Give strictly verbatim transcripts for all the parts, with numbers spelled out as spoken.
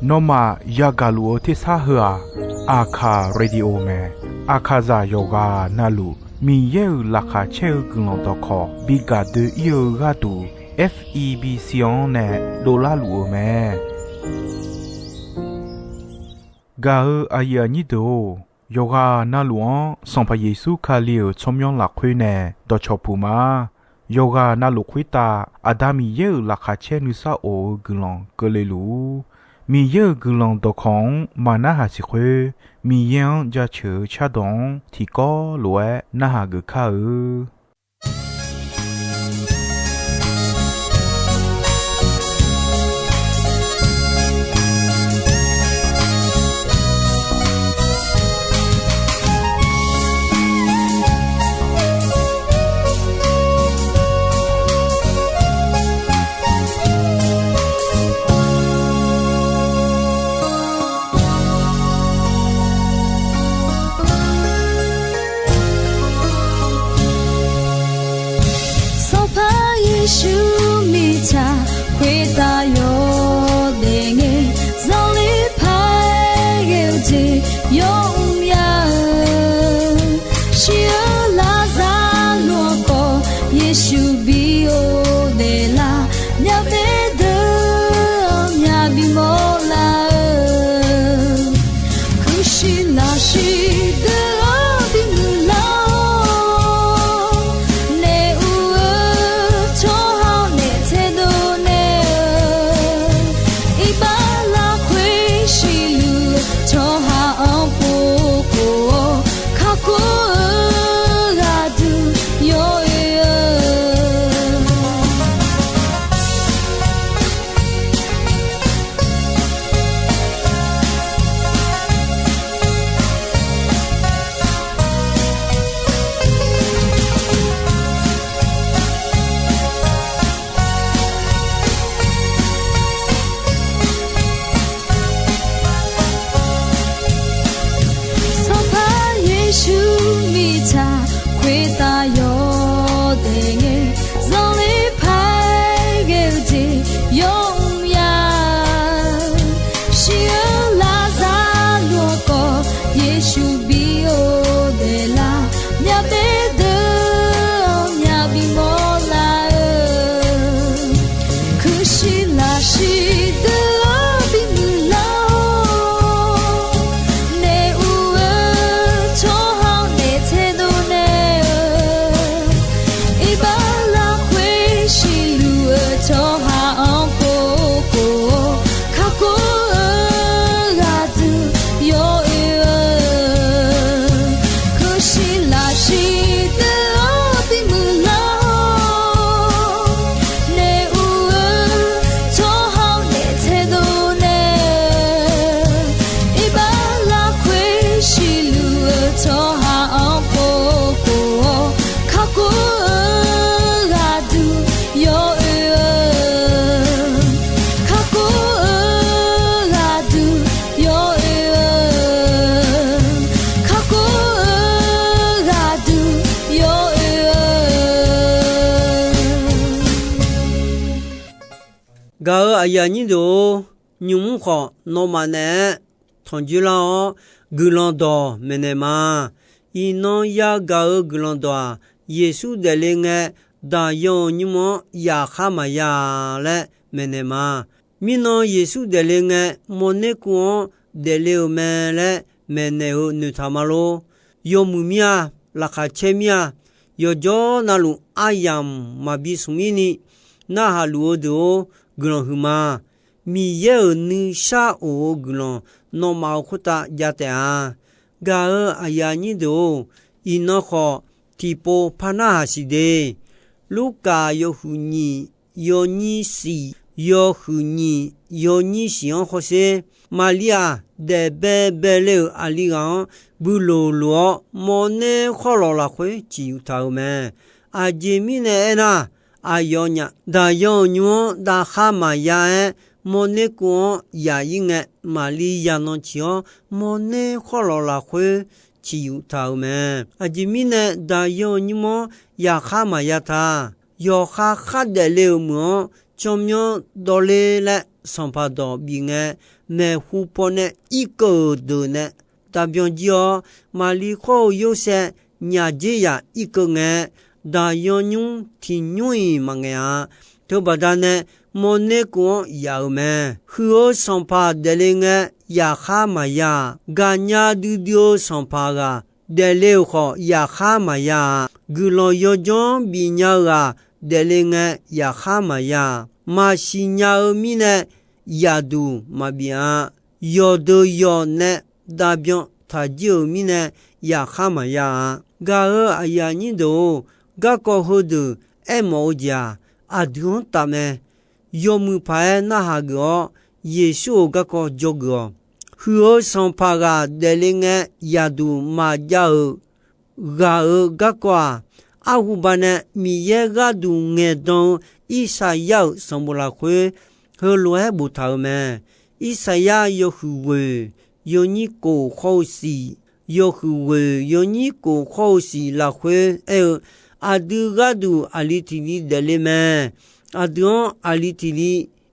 Nawmaf yagaq luf-eu tersar heu-aq, Aqkaq Radio mae. Aqkaqzaq yawqghaq navluf Miqyaer-euq laqkhaq caer-eu guiqlanq dawqkawq bi gaq doe-ir-eu gharduq, F E B C-anr nae dovlar luf-eu mae. Gaq-eu aqyuif aqnyir deuq-or, yawqghaq navluf-anr Sanqpaq Yeqsur Kali-euq tsawrmyanr lafkhoer nae dawqcawq puq ma. Yawqghaq navluf khoertav Aqda Miqyaer-euq laqkhaq caer nuisar of-eu guiqlanq keuvle luf-ur. Miqyaer-euq guiqlanq dawqkawq-anr maq narhaq siq khoer, Miqyaer-anr jaceuq-eu cardawq-anr tiqkawv lof-aer narhaq geuf kar-eu. Sanqpaq Yeqsur mirtsaq khoertav yawdaef ngae, zanqler paq-aer ghae-eu jeq yawmr ya-eu, shir-eu Laqzaqloq-anr khawf Yeqsur bi-or daeflar, myavbaef deuq-anr myavbi mawrlar-eu, kuirshiq lafshiq deuq-anr bimuiq lar-awr, naef ur-eu tsawrhaq-anr naef taedov naeq-eu, iqbax lafkhoer siqluf-eu tsawrhaq-anr pov khof-awr, kakhof-eu ghaqduq yawoe-eu. Sanqpaq Yeqsur mirtsaq khoertav yawdaef ngae, zanqler paq-aer ghae-eu jeq yawmr ya-eu, shir-eu Laqzaqloq-anr khawf Yeqsur bi-or daeflar, myavbaef deuq-anr myavbi mawrlar-eu, kuirshiq lafshiq deuq-anr bimuiq lar-awr, naef ur-eu tsawrhaq-anr naef taedov naeq-eu, iqbax lafkhoer siqluf-eu tsawrhaq-anr pov khof-awr, kakhof-eu ghaqduq yawoe-eu, kuirshiq lafshiq deuq-anr bimuiq lar-awr, naef ur-eu tsawrhaq-anr naef taedov naeq-eu, iqbax lafkhoer siqluf-eu tsawrhaq-anr pov khof-awr, kakhof-eu ghaqduq yawoe-eu, kakhof-eu ghaqduq yawoe-eu, kakhof-eu ghaqduq yawoe-eu. Gaq-eu aqyuif aqnyir deuq-or, nymq-mr khawf nawmaf naeq-aer tanqjoer lar-awr, guiqlanq dawq maeqnaeq ma. Iqnan yagaq-eu guiqlanq dawq-aq, Yeqsur daefle ngae, daqyan-euq nymr-anr yaqkhar maqya laer maeqnaeq ma. Mirnan Yeqsur daefle ngae, mawrner kuv-anr daefle-euq mae laer maeqnaeq-eu noeqtaq ma lor. Yawmuiq mir-a, laqkhaq caer mir-a, yawqjawr navluf aryamq maqbi smq-ir ni narhaq luf-eu deuq-or, guiqlanq huiqma. Miqyaer-euq nuishar of-eu guiqlanq nawmaf-euq khoertav jav taef-a. Gaq-eu aqyuif aqnyir deuq-or, iqnan khawf tiqpov par narhaq siq de. Lurkaf yawhuiq nyiq, yawnyir siq, yawhuiq nyiq, yawnyir siq-anr hawsher. Maqlir-aq, daef baebae le-euq aqli ghaq-anr builoq loq-awr, mawrner khawrlawq lafkhoer ciqyuf taq-euq mae. Aqjeq mirnae aernar, aqyawfnyaf daqyan-euq nymr-anr davkhar maqya-aer, mawrner kuv-anr yaq-ir ngae, maqlir yanan ciq-awr mawrner khawrlawq lafkhoer ciqyuf taq-euq mae. Aqjeq mirnae daqyan-euq nymr-anr yaqkhar maqya ta. Yawqha khardaef le-euq meuq-anr tsawrmyanr dawvler laer sanqpaq dawq bif ngae, maeqhu paw nae irkeuv-euq deuq nae dabyan jir-awr, Maqli khawr-eu Yorsaev nyaf dzer yaf irkeuv ngae, daqyan nymr tiq nymr-iq maqngaeq-a. Teubaqda nae mawrner kov-anr yaf-euq mae. Huiq-eu sanqpaq daefle ngae yaqkhar maqya-aq, gaqnya duidui-eu sanqpaq ghaq daefle-euq khawf yaqkhar maqya-aq, guiqlanq yawdzanr bifnya-eu ghaq daefle ngae yaqkhar maqya-aq, maqsiq nya-eu mirnae yaqduq maqbif-a. Yawqdeuq yawq nae davbyan taqjir-euq mirnae yaqkhar maqya-a. Gaq-euq aqyuif aqnyir deuq-or, garkawv heudeuq aermawf-eu jeq-aq, aqdui-anr taf mae. Yawmuiq paq-aer narhaq geuf-awr, Yeqsur-euq garkawv dzawgeuf-awq. Huiq-eu sanqpaq ghaq daefle ngae yaqduq maqjav-euq ghaq-euq garkawv-aq, arhuba nae Miqyaer gharduq ngaeqdan-eu Irsaqyar-euq sanqbof lafkhoer heulof-aer boftaq-euq mae. Irsaqyar yawhuiq ghoeq yawnyir kof khawr-eu siq, yawhuiq ghoeq yawnyir kof khawr-eu siq lafkhoer aer-eu, aqdui gharduq aqli tiq li daefle mae. Aqdui-anr aqli tiq li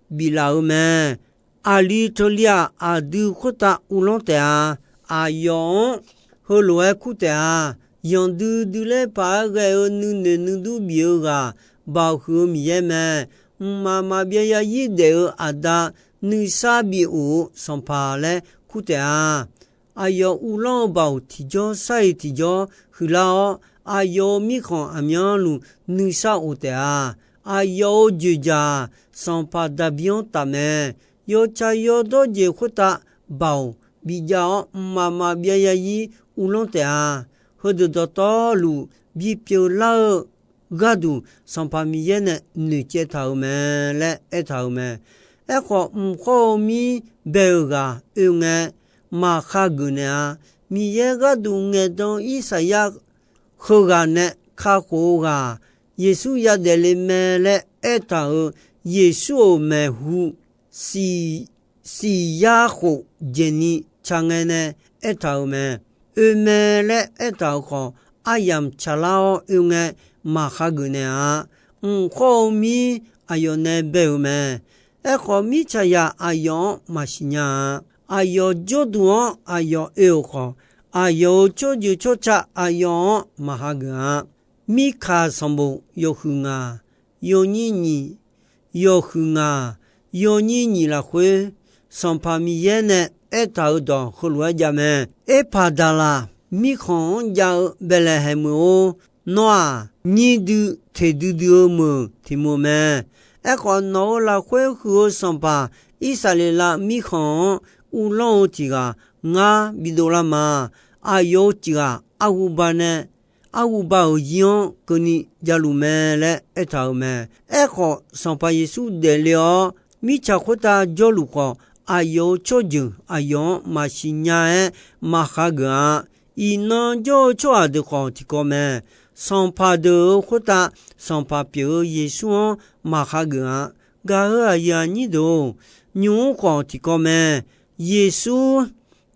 biflaf-eu mae. Aqli teulir-aq, aqdui khoertav uvlanr taef-a. Aqyawf-anr heulof-aer kur taef-a. Yanqdui dui laer paq-aer ghae-eu nuinoeq nuidur bif-eu ghaq, Baoq huiq-eu Miqyaer mae. Mqmaq maqbyav zarzir daef-eu Aqda, nuisar bif of-eu Sanqpaq laer kur taef-a. Aqyawf uvlanr-eu Baoq tiqjawr sar-iq tiqjawr huiqlar-awr, aqyawf-euq mirkhanq aqmyanluf nuisar of taef-a. Aqyawf-euq dzoeqdzaq-aq, Sanqpaq Daqbir-anr taf mae. Yawtsaq yawdawr jeq khoertav Baoq bijav-awr, mqmaq maqbyav zarzir uvlanr taef-a. Heudeuq dawqtawvluf bipyeuf lar-eu gharduq, Sanqpaq Miqyaer nae noeqcaev taq-euq mae laer aertaq-euq mae. Aerkhawf, mq khawr-eu mir bae-euq ghaq oe ngae, maqkhageuf naeq-a. Miqyaer gharduq ngaeqdan-eu Irsaqyar heughaq nae kakhof-eu ghaq, Yeqsur yadaef le mae laer aertaq-euq Yeqsur-euq maeqhu siq, siq yar khof dzaeqni tsaq ngae nae aertaq-euq mae. Oe mae laer aertaq-euq khawf, aryamq tsaqlar-awr oe ngae, maqkhageuf naeq-a. Mq khawr-eu mir aqyawf nae bae-euq mae. Aerkhawf, mirtsaqzaq aqyawf-anr maqsiq nya-a. Aqyawf jawrduq-anr aqyawf oe-euq khawf, aqyawf-euq tsawrjeuq tsawrca aqyawf-anr maqhageuf-a. Mirkaq sanqbof yawhuiq ngaq, yawnyir nyiq, yawhuiq ngaq, yawnyir nyiq lafkhoer, Sanqpaq Miqyaer nae aertaq-euq dawq heulof-aer jav mae. Erpaqdaqlaq mirkhanq-anr jav-eu Baeqlaeqhaeq meuq-or, nawr-aq, nyir dui teq duidui-eu meuq tiq meuq mae. Aerkhawf, nawq-euq lafkhoer huiq-eu Sanqpaq Irsaqleqlav mirkhanq-anr uvlanr-eu tiq ghaq ngar bidov lar ma. Aqyawf-euq tiq ghaq arhuba nae arhuba-euq zir-anr keuvni javluf mae laer aertaq-euq mae. Aerkhawf, Sanqpaq Yeqsur daefle-awr, mirtsaq khoertav jawrluf khawf, aqyawf-euq tsawrjeuq aqyawf-anr maqsiq nya-aer maqhageuf-a. Iqnan jawr-eu tsawrhaq deuq khawf tiqkawv mae. Sanqpaq deuq-euq khoertav Sanqpaq pyeuf-eu Yeqsur-anr maqhageuf-a. Gaq-euq aqyuif aqnyir deuq-or, nymq-mr khawf tiqkawv mae. Yeqsur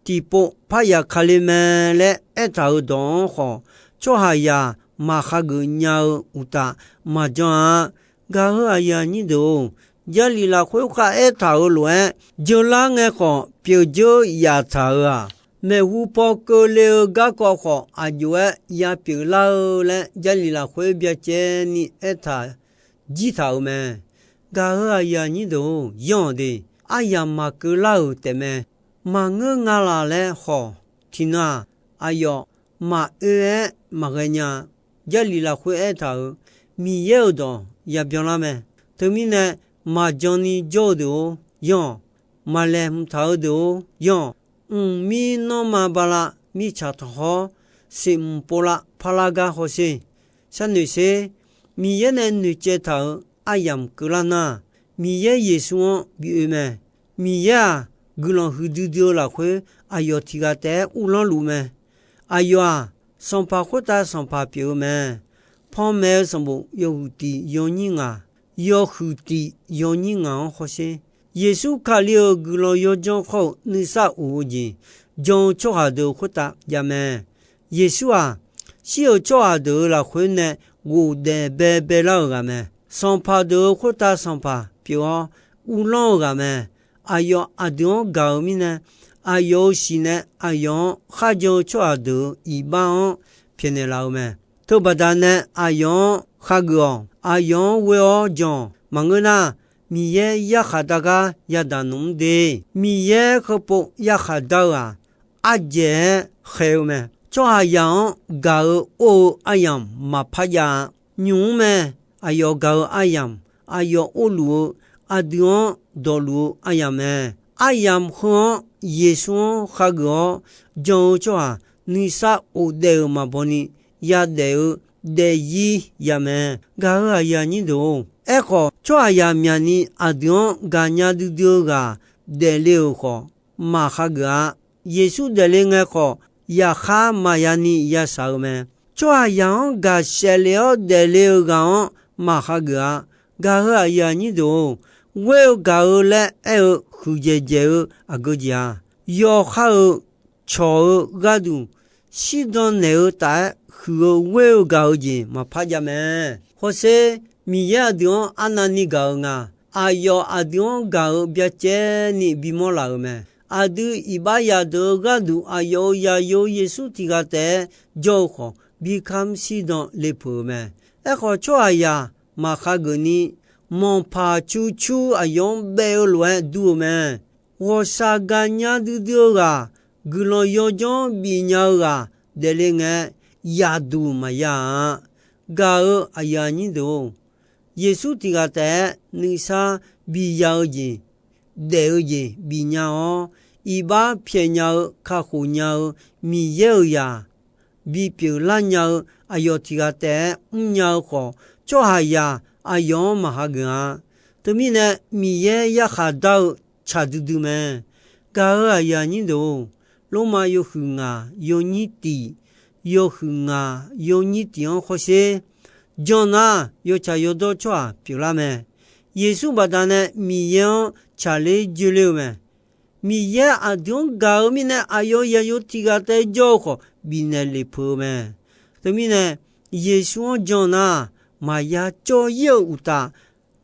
tiqpov parya kale mae laer aertaq-euq dawq-anr khawf, tsawrhaqzaq maqhageuf nya-eu uqtaf maqjan-a. Gaq-euq aqyuif aqnyir deuq-or, Jarlif lafkhoer khav aertaq-euq lof-aer, jeular ngae khawf pyeuf dzeur yaftaq-euq-aq, maeqhu paw keuvle-eu garkawv khawf aqjox-aer yapyeuf lar-eu laer Jarlif lafkhoer byacaevni aertaq jir taq-euq mae. Gaq-euq aqyuif aqnyir deuq-or, yanr-awq de. Aryamq maqkeuv lar-euq taefmae. Maqngeur nga laq laer khawf, tiqnan-aq, aqyawf maqoe-aer maqghae nya. Jarlif lafkhoer aertaq-euq Miqyaer-euq dawq yabyan lar mae. Teumirnae, maqjan ni jawr-eu deuq-or, yanr-awq. Maqlaeqhmq taq-eu deuq-or, yanr-awq. Mqmir nanrma bala, mirtsaq tanqkhawr, siqmq povlav parlar gar hawsher. Sharnoeq sher. Miqyaer nae noeqcaev taq-euq aryamq keuvlar nar, Miqyaer Yeqsur-anr bi oe mae. Miqyaer-aq, guiqlanq huiqdui dui-eu lafkhoer aqyawf tiq ghaq taef-aer uvlanr luf mae. Aqyawf-aq, Sanqpaq khoertav Sanqpaq pyeuf-eu mae. Panmaeq-eu sanqbof yawhuiq tiq yawnyir ngaq, yawhuiq tiq yawnyir ngaq-anr hawsher. Yeqsur Kali-euq guiqlanq yawdzanr khawr-eu nuisar of-eu jeq, jan-eu tsawrhaq deuq khoertav jav mae. Yeqsur-aq, shir-euq tsawrhaq deuq-euq lafkhoer nae ghofdaef baebae lar-euq ghaq mae. Sanqpaq deuq-euq khoertav Sanqpaq, pyeuf-awr uvlanr-eu ghaq mae. Aqyawf aqdui-anr gaq-euq mirnae, aqyawf-euq siq nae aqyawf-anr kharjan-eu tsawrhaq deuq-euq iqbax-anr pyaeqnaeq laf-eu mae. Teubaqda nae aqyawf-anr khageuf-awq. Aqyawf-anr ghoe-awr jan-awq. Maqngeur nar, Miqyaer yarkhaq dar gar yadaq nmr de. Miqyaer heupov yarkhaq dar-eu-aq, ardzaeq-aer khaeq-eu mae. Tsawrhaqzaq-anr gaq-eu or-eu aryamq maqpar jav-a. Nymq-mr mae. Aqyawf gaq-eu aryamq, aqyawf orluf-eu, aqdui-anr dawqluf-eu aryamq mae. Aryamq heu-anr Yeqsur-anr khageuf-awr jan-eu tsawrhaq, nuisar of daef-euq maqbaw ni yadaef-eu daefzir ya mae. Gaq-euq aqyuif aqnyir deuq-or, aerkhawf tsawrhaqzaq myaqni aqdui-anr gaqnya duidui-eu ghaq daefle-euq khawf, maqkhageuf-a. Yeqsur daefle ngae khawf, yaqkhar maqya ni yashaq-eu mae. Tsawrhaqzaq-anr gaqshaef lef-awr daefle-eu ghaq-anr maqkhageuf-a. Gaq-euq aqyuif aqnyir deuq-or, ghoer-eu gaq-eu laer aer-eu huiqdzaeq dzaeq-eu aqgeu jeq-a. Yawqha-euq cawq-eu gharduq shirdan naeq-eu taf-aer huiq-eu ghoer-eu gaq-eu jeq maqpar jav mae. Hawsher, Miqyaer aqdui-anr arnavni gaq-eu nga. Aqyawf aqdui-anr gaq-eu byacaevni bimawr laf-euq mae. Aqdui iqbax yadeuq-eu gharduq aqyawf-euq zaqyo Yeqsur tiq ghaq taef-aer jawr-eu khawf, bi kamr shirdan le peuq-euq mae. Aerkhawf, tsawrhaqzaq maqkhageuf ni, manqpaq cur cur aqyawf-anr baef-eu lof-aer dur-eu mae. Ghawqshaq gaqnya duidui-eu ghaq, guiqlanq yawdzanr bifnya-eu ghaq daefle ngae, yaqduq maqya-a. Gaq-euq aqyuif aqnyir deuq-or, Yeqsur tiq ghaq taef-aer nuisar biya-eu jeq, daef-eu jeq bifnya-awr, iqbax pyaeqnya-eu kakhof nya-eu Miqyaer-euq zaq bipyeuf lar nya-eu aqyawf tiq ghaq taef-aer mrnya-eu khawf, tsawrhaqzaq aqyawf-anr maqhageuf-a. Teumirnae, Miqyaer yarkhaq dar-eu tsaq duidui mae. Gaq-euq aqyuif aqnyir deuq-or, Lormav yawhuiq ngaq yawnyir tiq, yawhuiq ngaq yawnyir tiq-anr hawsher, jan nar, yawtsaq yawdawr tsawrhaq pyeuflar mae. Yeqsur baqdanae Miqyaer-anr tsaqler joeler-eu mae. Miqyaer aqdui-anr gaq-eu mirnae, aqyawf-euq zaqyo tiq ghaq taef-aer jawr-eu khawf, bifnaeq lef peuq-eu mae. Teumirnae, Yeqsur-anr jan nar, maqya cawv-ir-euq uqtaf,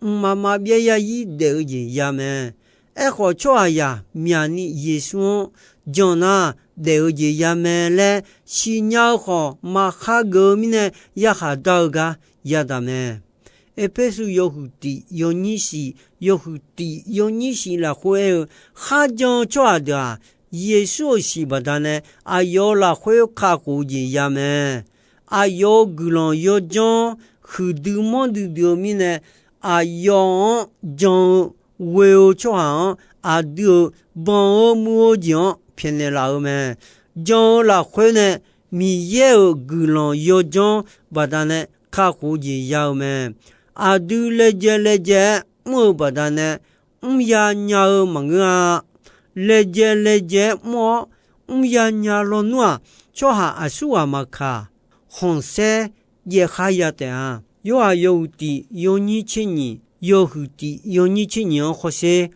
mqmaq maqbyav yarzir daef-eu jeq ya mae. Aerkhawf, tsawrhaqzaq myaqni Yeqsur-anr jan nar, daef-eu jeq ya mae laer siqnya-eu khawf, maqkhageuf-eu mirnae yarkhaq dar-eu gar yadaq mae. Erpersu yawhuiq tiq yawnyir shif, yawhuiq tiq yawnyir shif lafkhoer aer-eu, kharjan-eu tsawrhaq deuq-aq, Yeqsur-euq siq baqdanae aqyawf-euq lafkhoer kakhof-eu jeq ya mae. Aqyawf-euq guiqlanq yawdzanr huiqdui manrdui dui-eu mirnae, aqyawf-anr jan-eu ghoe-eu tsawrhaq-anr aqdui-euq banq-eu muiq-eu jeq-anr pyaeqnaeq laf-eu mae. Jan-eu lafkhoer nae Miqyaer-euq guiqlanq yawdzanr baqdanae kakhof-eu jeq ya-eu mae. Aqdui laejae laejae-aer mr-eu baqdanae mrya nya-eu maqngeur-a. Laejae laejae-aer mr-awr mrya nya lawnmr-aq, tsawrhaq aqsurghaq maqkaq, khanqsaer jaev khar ya taef-a. Yorhaq yawhuiq tiq yawnyir tser nyiq, yawhuiq tiq yawnyir tser nyiq-anr hawsher,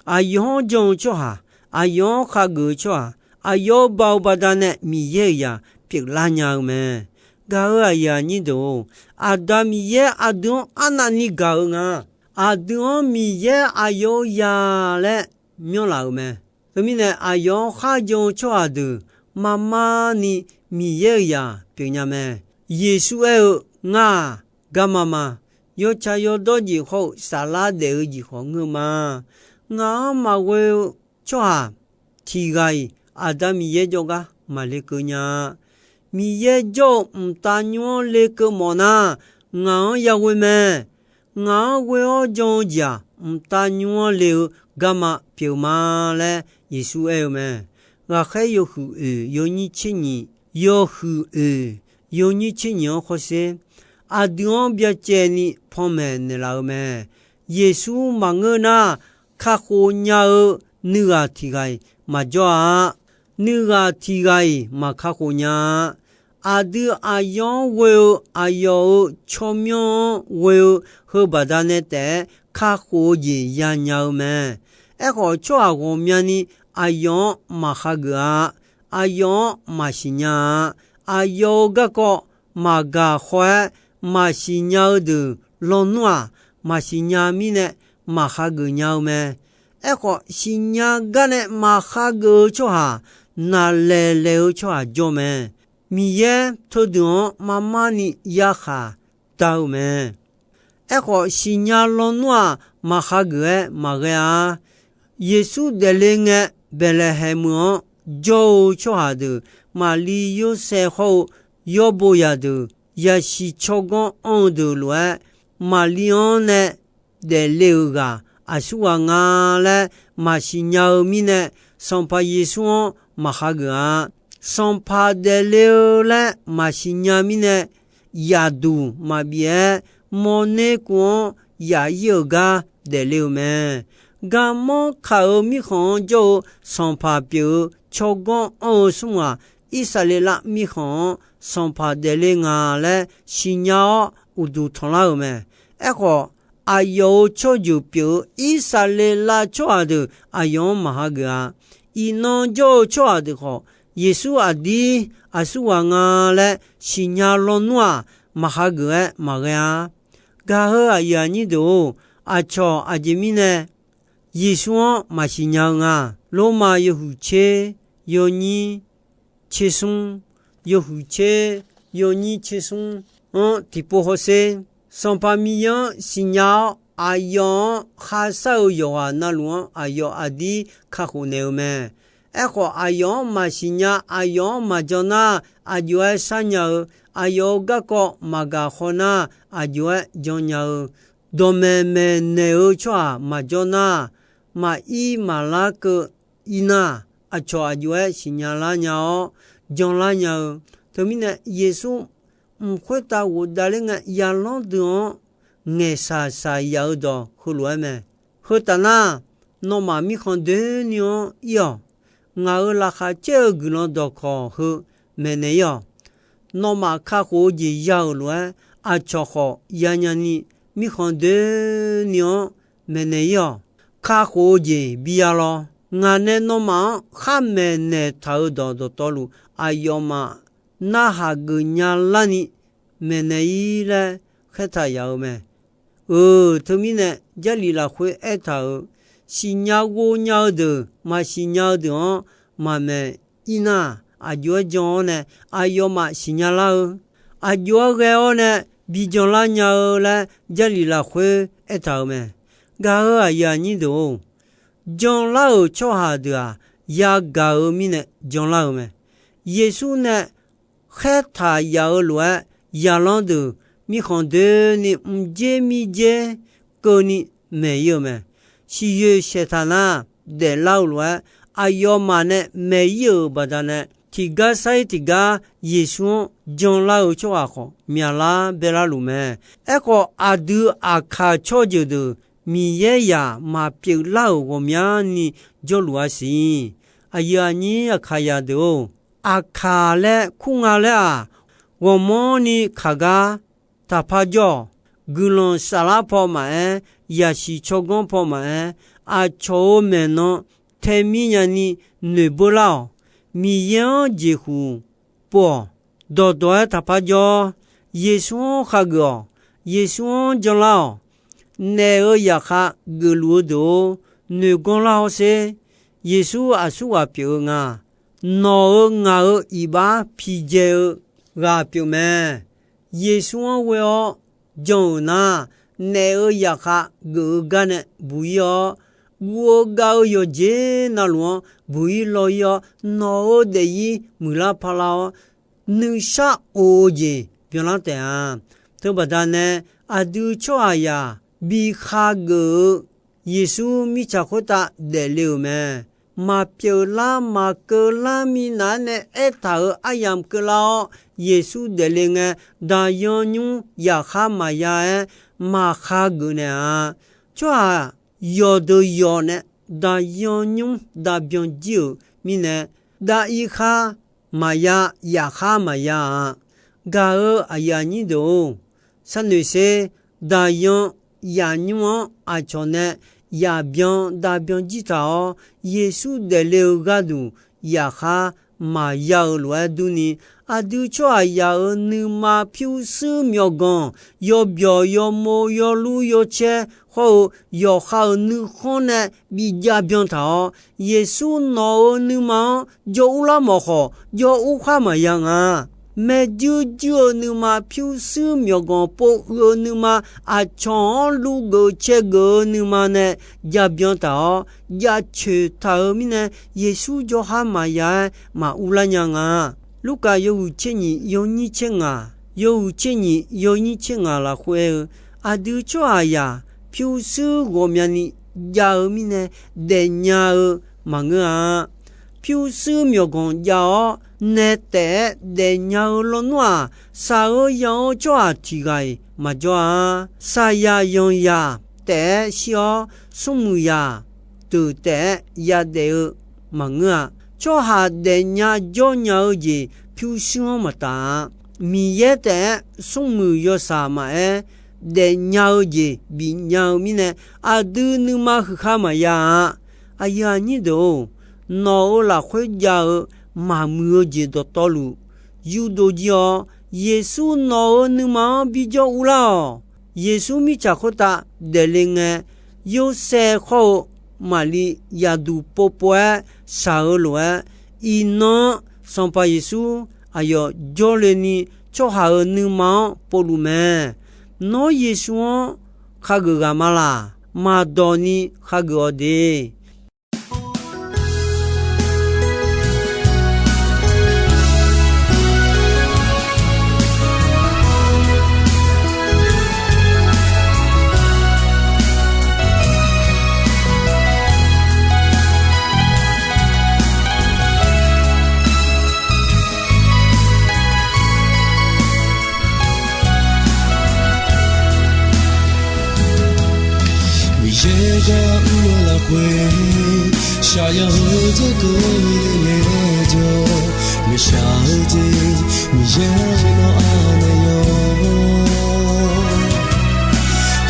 aqyawf-anr jan-eu tsawrhaq, aqyawf-anr khageuf-eu tsawrhaq, aqyawf-euq baoq baqdanae Miqyaer-euq zaq pyeuflar nya-eu mae. Gaq-euq aqyuif aqnyir deuq-or, Aqda Miqyaer aqdui-anr arnavni gaq-eu nga. Aqdui-anr Miqyaer aqyawf-euq zaq laer myanrlaf-euq mae. Teumirnae, aqyawf-anr kharjan-eu tsawrhaq deuq marmar ni Miqyaer-euq zaq pyeufnya mae. Yeqsur aer-eu, Ngar-aq, garma ma. Yawtsaq yawdawr jeq hawr-eu saflar daef-eu jeq khawf ngeur ma. Ngaq-anr maqghoe-eu tsawrhaq tiq ghaq-iq Aqda Miqyaer jawrgar maqle keuv nya-a. Miqyaer jawr-eu mqtav nymr-anr le keuv mawf nar, ngaq-anr yaghoe mae. Ngaq-anr ghoe-awr jan-eu jeq-aq, mqtav nymr-anr le-eu garma pyeuf ma laer Yeqsur aer-eu mae. Ghaqkhaer yawhuiq oeq yawnyir tser nyiq, yawhuiq oeq yawnyir tser nyiq-anr hawsher, aqdui-anr byacaevni panmaeq naeqlaf-eu mae. Yeqsur maqngeur nar, kakhof nya-eu nuighaq tiq ghaq-iq maqjawr-a. Nuighaq tiq ghaq-iq maq kakhof nya-a. Aqdui aqyawf-anr ghoe-eu aqyawf-euq tsawrmyanr-anr ghoe-eu heu baqdanae taef-aer kakhof-eu jeq yanya-eu mae. Aerkhawf, tsawrhaq ghawqmyani aqyawf-anr maq khageuf-a. Aqyawf-anr maqsiq nya-a. Aqyawf-euq garkawv maqgaq khaw-aer maqsiq nya-eu deuq lawnmr-aq, maqsiq nya mirnae, maqhageuf nya-eu mae. Aerkhawf, siqnya gar nae maqhageuf-eu tsawrhaq, naqlaeq laeq-eu tsawrhaq jawr mae. Miqyaer teudeuq-anr marmar ni yarkhaq dar-eu mae. Aerkhawf, siqnya lawnmr-aq, maqhageuf-aer maqghae-a. Yeqsur daefle ngae, Baeqlaeqhaeq meuq-anr jawr-eu tsawrhaq deuq, Maqli, Yorsaev hawr-eu yawrbo zaqdeuq, yasiq tsawrganr anr-eu deuq lof-aer, Maqli-anr nae daefle-euq ghaq aqsurghaq nga laer maqsiq nya-eu mirnae, Sanqpaq Yeqsur-anr maqhageuf-a. Sanqpaq daefle-eu laer maqsiq nya mirnae, yaqduq maqbif-aer, mawrner kuv-anr yaq ir-euq gar daefle-eu mae. Garmanr kaq-euq mirkhanq-anr jawr-eu sanqpaq pyeuf-eu tsawrganr anr-eu smr ghaq, Irsaqleqlav mirkhanq-anr sanqpaq daefle nga laer siqnya-awr uqduq tanqlar-euq mae. Aerkhawf, aqyawf-euq tsawrjeuq pyeuf-eu Irsaqleqlav tsawrhaq deuq aqyawf-anr maqhageuf-a. Iqnan jawr-eu tsawrhaq deuq khawf, Yeqsur aqdir aqsurghaq nga laer siqnya lawnmr-aq, maqhageuf-aer maqghae-a. Gaq-eu aqyuif aqnyir deuq-or, aqcawq aqjeq mirnae Yeqsur-anr maqsiq nya-eu nga. Lormav yawhuiq tser yawnyir tser smr, yawhuiq tser yawnyir tser smr-anr tiqpov hawsher. Sanqpaq Miqyaer-anr siqnya-awr, aqyawf-anr kharshar-eu yawqghaq navluf-anr aqyawf aqdir kakhof naeq-eu mae. Aerkhawf, aqyawf-anr maqsiq nya, aqyawf-anr maqjan nar, aqjox-aer sharnya-eu, aqyawf-euq garkawv maqgaq khaw nar, aqjox-aer jannya-eu, dawqmaeq maeqnaeq-eu tsawrhaq maqjawr nar, maqir maqlar keuv ir nar, aqcawq aqjox-aer siqnya lar nya-awr, janlar nya-eu. Teumirnae, Yeqsur mq khoertav ghofdav ler ngae, yalanr deuq-anr ngaeqshaq shaq yaf-eu dawq heulof-aer mae. Heu taf nar, nawmaf mirkhanq doeni-anr ir-awq. Ngaq-euq laqkhaq caer-eu guiqlanq dawqkawq heu maeqnaeq ir-awq. Nawmaf kakhof-eu jeq ya-euq lof-aer, aqcawq khawf yanya ni, mirkhanq doeni-anr maeqnaeq ir-awq. Kakhof-eu jeq bi ya lawr. Ngaq nae nawmaf-anr khar maeqnaeq taq-euq dawq dawqtawvluf, aqyawfmaf narhaq geuf nya larni maeqnaeq ir laer khaertaq yaf-eu mae. Euq, teumirnae Jarlif lafkhoer aertaq-euq, siqnya ghov nya-eu deuq maqsiq nya-eu deuq-anr maqmaeq ir nar, aqjox-aer jan-awr nae aqyawfmaf siqnya lar-eu, aqjox-aer ghae-awr nae bi janlar nya-eu laer Jarlif lafkhoer aertaq-euq mae. Gaq-eu aqyuif aqnyir deuq-or, janlar-euq tsawrhaq deuq-aq, yagaq-euq mirnae janlar-eu mae. Yeqsur nae khaertaq yaf-eu lof-aer, yaqlanr deuq mirkhanq doeni mqdzer mirdzer keuvni maeq ir-eu mae. Siqyoeq saeqtaq nar, daeflar-eu lof-aer aqyawfmaf nae maeq ir-euq baqdanae, tiqgar sar-ir tiqgar Yeqsur-anr janlar-eu tsawrhaq khawf myaqlar baelar luf mae. Aerkhawf, aqdui aqkaq tsawrjeuq deuq Miqyaer zaq maqpyeuf lar-euq ghawqmyani jawrluf-a siq. Aqyuif aqnyir aqkaqyaq deuq-or, aqkaq laer kur nga laer-aq, ghawqmanrni kaq gar taqpar jawr-awq. Guiqlanq saflar paw maqaer, yasiq tsawrganr paw maqaer, aqcawq-euq maeqnan tae mir nyani noeqbeur lar-awq. Miqyaer-anr jeqhuq pov-awq. Dawqdawq-aer taqpar jawr. Yeqsur-anr khageuf-awq. Yeqsur-anr janlar-awq. Naef-euq zaqkhav geufluf-eu deuq-or, noeqganr lar hawsher. Yeqsur aqsurghaq pyeuf-eu nga. Nawq-euq ngaq-euq iqbax pidzae-eu ghaq pyeuf mae. Yeqsur-anr ghoe-awr jan-euq nar, naef-euq zaqkhav geuf-eu gar nae buq ir-awr, guv-eu gav-eu yawqjeq navluf-anr buq ir law ir-awr, nawq-euq daefzir muiqlar parlar-awr, nuishar of-eu jeq byanlar taef-a. Teubaqda nae aqdui tsawrhaqzaq bi khageuf-eu Yeqsur mirtsaq khoertav daefle-euq mae. Maqpyeuf lar maqkeuv lar minav-aer nae aertaq-euq aryamq keuvlar-awr, Yeqsur daefle ngae, daqyan nymr yaqkhar maqya-aer maqkhageuf naeq-a. Tsawrhaq yawqdeuq yawq nae daqyan nymr dav byan jir-euq mirnae, dav ir khar maqya, yaqkhar maqya-a. Gaq-eu aqyuif aqnyir deuq-or, sharnoeq sher. Daqyan yaqnymr-anr aqcawq nae yaqbyan dav byan jir taq-awr, Yeqsur daefle-eu gharduq yaqkhar maqya-eu lof-aer durni, Aqdui tsawrhaqzaq-euq nuima pyurshuir myawqganq, yawbyawq yawmov yawlur yawcaer hawr-eu yawqha-euq nuikhanr nae bi jabyan taq-awr, Yeqsur nawq-euq nuima-anr jawr urlar mawf khawf, jawr ur khar maqya nga. Maerjuir juir-eu nuima, pyurshuir myawqganq pov uiq-eu nuima, aqcawq-anr luv geuf cae geuf-eu nuima nae jabyan taq-awr, jaceuq taq-euq mirnae, Yeqsur jawr khar maqya-aer maq urlar nya nga. Lurkaf yawhuiq tser nyiq yawnyir tser ngaq, yawhuiq tser nyiq yawnyir tser ngaq lafkhoer aer-eu, aqdui tsawrhaqzaq pyurshuir ghawqmyani jav-eu mirnae daefnya-eu maqngeur-a. Pyurshuir myawqganq jav-awr nae taef-aer daefnya-eu lawnmr-aq, shaq-eu yan-eu tsawrhaq tiq ghaq-iq maqjawr-a. Shaqzaq yanqzaq taef-aer shir-awr, smrmuiq zaq deuq taef-aer yadaef-eu maqngeur-a. Tsawrhaq daefnya jawrnya-eu jeq pyurshuir-anr maqtaf-a. Miqyaer taef-aer smrmuiq yawshaq maqaer, daefnya-eu jeq bifnya-eu mirnae, aqdui nuima huiqkhar maqya-a. Aqyuif aqnyir deuq-or, nawq-euq lafkhoer jav-eu maqmuiq-eu jeq dawqtawvluf yurdov jir-awr, Yeqsur nawq-euq nuima-anr bijawr urlar-awq. Yeqsur mirtsaq khoertav daefle ngae, Yorsaev khawr-eu Maqliv yaqduq povpov-aer shaq-eu lof-aer, iqnan-anr Sanqpaq Yeqsur aqyawf jawrle ni tsawrhaq-euq nuima-anr povluf mae. Nawr Yeqsur-anr khageuf ghaq ma laq? Maqdawq ni khageuf-awq de. Miqyaer gar mr-eu lafkhoer shaqyaq-eu dzer keuvle ngaejawr, maeqshaq-eu jeq Miqyaer nawr anaeq-awr,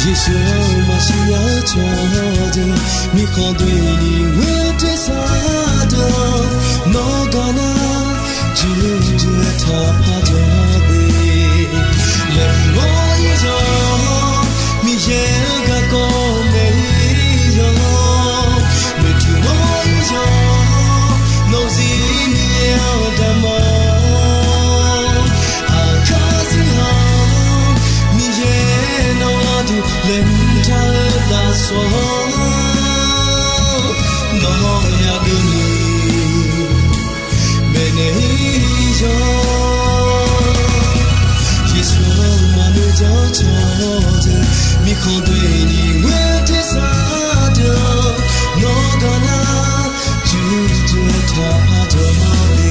Yeqsur-anr maqsiq nya-eu cawqdeuq, mirkhanq doeni ghoer tersar deuq-anr nawr gar nar, jurjur-aer taqpar jawr de. Laeqhmq mawr-ir yawq, Miqyaer-euq garkawv maeq-ir yawq, maeqtmq mawr-ir yawq, nawq-eu zir Miqyaer-anr damq-awr, aqkar zir-awr, Miqyaer nawq-anr duq laeqhmq taq-eu lafsawq-anr, nawq-anr yagaq ni maeqnaeq-ir yawq. Yeqsur-anr maqnoeq jan-eu cawqdeuq, mirkhanq doeni ghoer tersar deuq-anr nawr gar nar, jurjur-aer taqpar jawr de.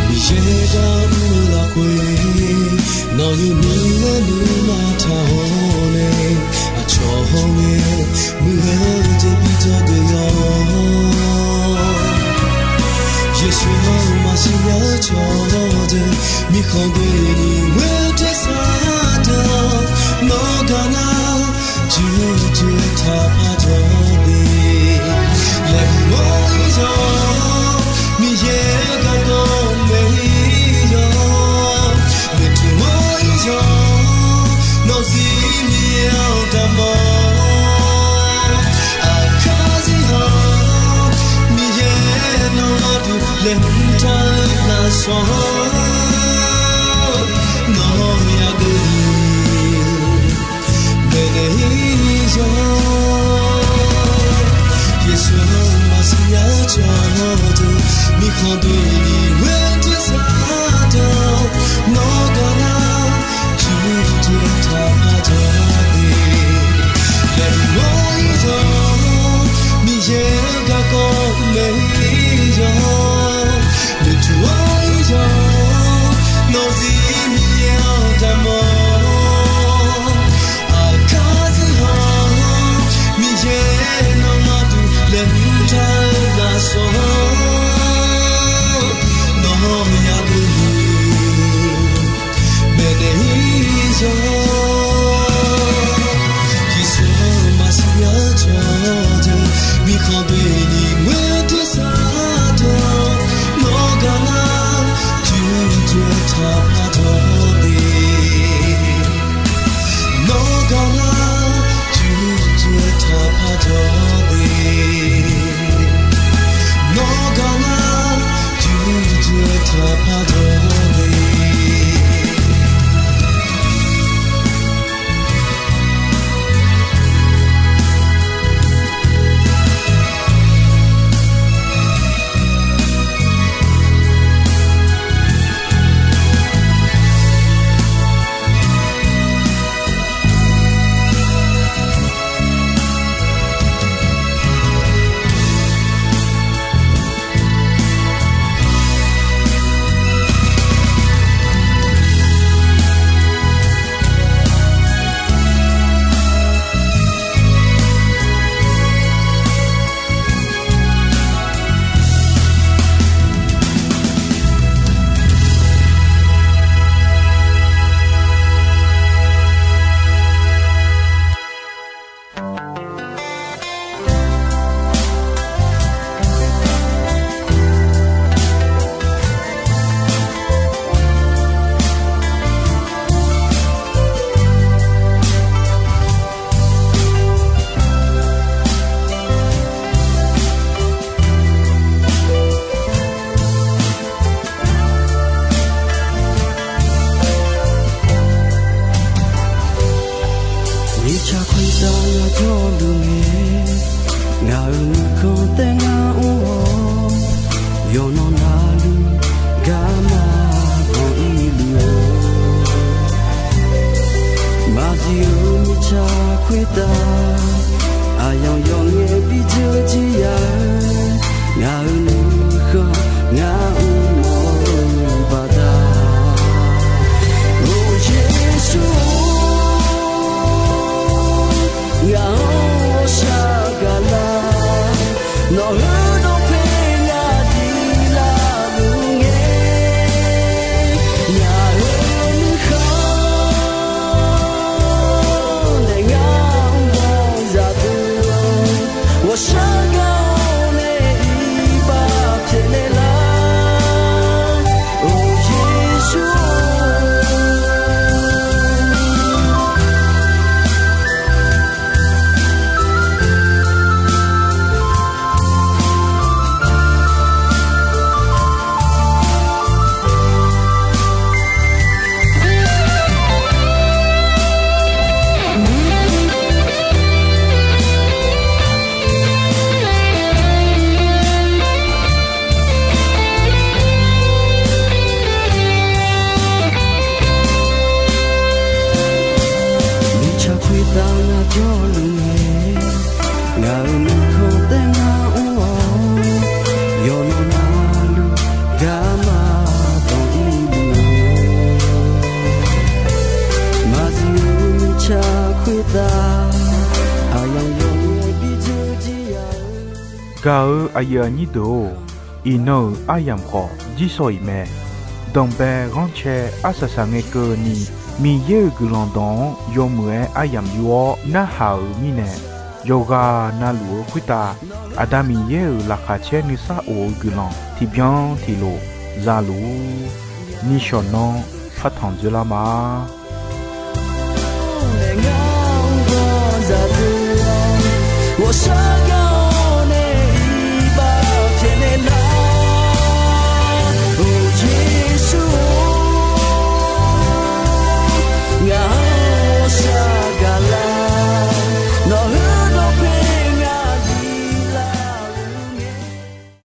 Miqyaer gar mr-eu lafkhoer nawq-euq nuima-anr nuima taq-awr nae, aqcawq hawr ngae muiqghae-eu jeq bijawr deuq yawq. Yeqsur-anr maqsiq nya-eu cawqdeuq, mirkhanq doeni ghoer tersar deuq-anr nawr gar nar, jurjur-aer taqpar jawr de. Laeqhmq mawr-ir yawq, Miqyaer-euq garkawv maeq-ir yawq, maeqtmq mawr-ir yawq, nawq-eu zir Miqyaer-anr damq-awr, aqkar zir-awr, Miqyaer nawq-anr duq laeqhmq taq-eu lafsawq-anr, nawq-anr yagaq ni maeqnaeq-ir yawq. Yeqsur-anr maqsiq nya-eu cawqdeuq, mirkhanq doeni ghoer tersar deuq-anr nawr gar nar, Nawr yagui maeqnaeq-ir zawr, tiqsur maqsiq-aer cawqdeuq mirkhanq doeni ngoer tersar deuq-awr, nawr gaqlar tiqdeuq taqpar dawr de. Nawr gaqlar tiqdeuq taqpar dawr de. Nawr gaqlar tiqdeuq taqpar dawr de. Mirtsaq khoertav yajawr luf ngae, ngaq-euq nuikhanr taef ngar mr-awr, yawqnan navluf garma banq-ir luf-eu. Maqzif-eu mirtsaq khoertav, aqyawf yawf ngae bidzeur jir ya-eu, ngaq-euq nuikhanr ngar mr-awr-eu baqda. Or Yeqsur-or, ngaq-anr ghawqshaq gaqlar, nawq-euq dawqpae ya diq lavluf ngae, ngaq-euq nuikhanr nae ngar mr-awr zaqdeuq-awr, ghawqshaq gaq-awr nae iqbax pyaeqnaeq lar. Or Yeqsur-or, mirtsaq khoertav ngar jawrluf ngae, ngaq-euq nuikhanr taef ngar mr-awr, yawqnan navluf garma banq-ir luf-eu. Maqzif-eu mirtsaq khoertav, aqyawf yawf ngae bidzeur jir ya-eu. Gaq-eu aqyuif aqnyir deuq-or, iqnan-euq aryamq khawf jirsawq iq mae. Danqbae ghanrcae arsaq saq ngae keuvni, Miqyaer-euq guiqlanq dawq-anr yawmuiq-aer aryamq yur-awr narhaq-euq mirnae, yawqghaq navluf-eu khoertav Aqda Miqyaer-euq laqkhaq caer nuisar of-eu guiqlanq tiqbyan tiqlof za luf-ur. Nishawq nanr partanq dzoerlar ma.